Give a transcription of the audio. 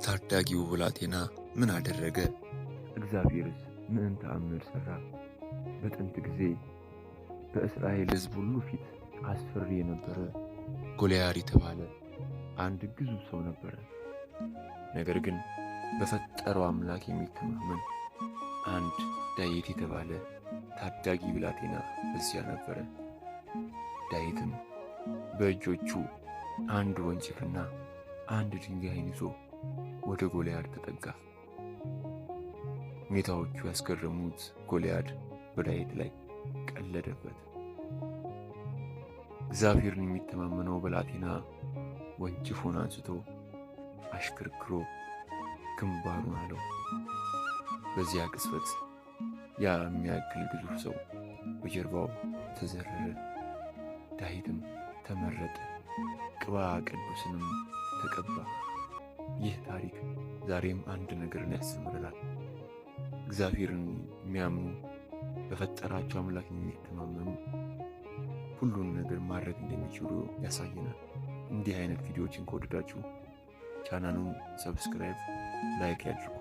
ታዳጊው ብላቴና ምን አደረገ? እግዚአብሔርስ ምን ተአምር ሠራ? በጥንት ጊዜ በእስራኤል ሕዝብ ሁሉ ፊት አስፈሪ የነበረ ጎልያድ የተባለ አንድ ግዙፍ ሰው ነበረ። ነገር ግን በፈጠረው አምላክ የሚተማመን አንድ ዳዊት የተባለ ታዳጊ ብላቴና በዚያ ነበረ። ዳዊትም በእጆቹ አንድ ወንጭፍና አንድ ድንጋይን ይዞ ወደ ጎልያድ ተጠጋ። ሁኔታዎቹ ያስገረሙት ጎልያድ በዳዊት ላይ ቀለደበት። እግዚአብሔርን የሚተማመነው ብላቴና ወንጭፉን አንስቶ አሽከርክሮ ግንባሩን አለው። በዚያ ቅጽበት ያ የሚያክል ግዙፍ ሰው በጀርባው ተዘረረ። ዳዊትም ተመረጠ፣ ቅባ ቅዱስንም ተቀባ። ይህ ታሪክ ዛሬም አንድ ነገርን ያስተምረናል። እግዚአብሔርን የሚያምኑ፣ በፈጠራቸው አምላክ የሚተማመኑ ሁሉን ነገር ማድረግ እንደሚችሉ ያሳየናል። እንዲህ አይነት ቪዲዮዎችን ከወደዳችሁ ቻናሉን subscribe፣ like ያድርጉ።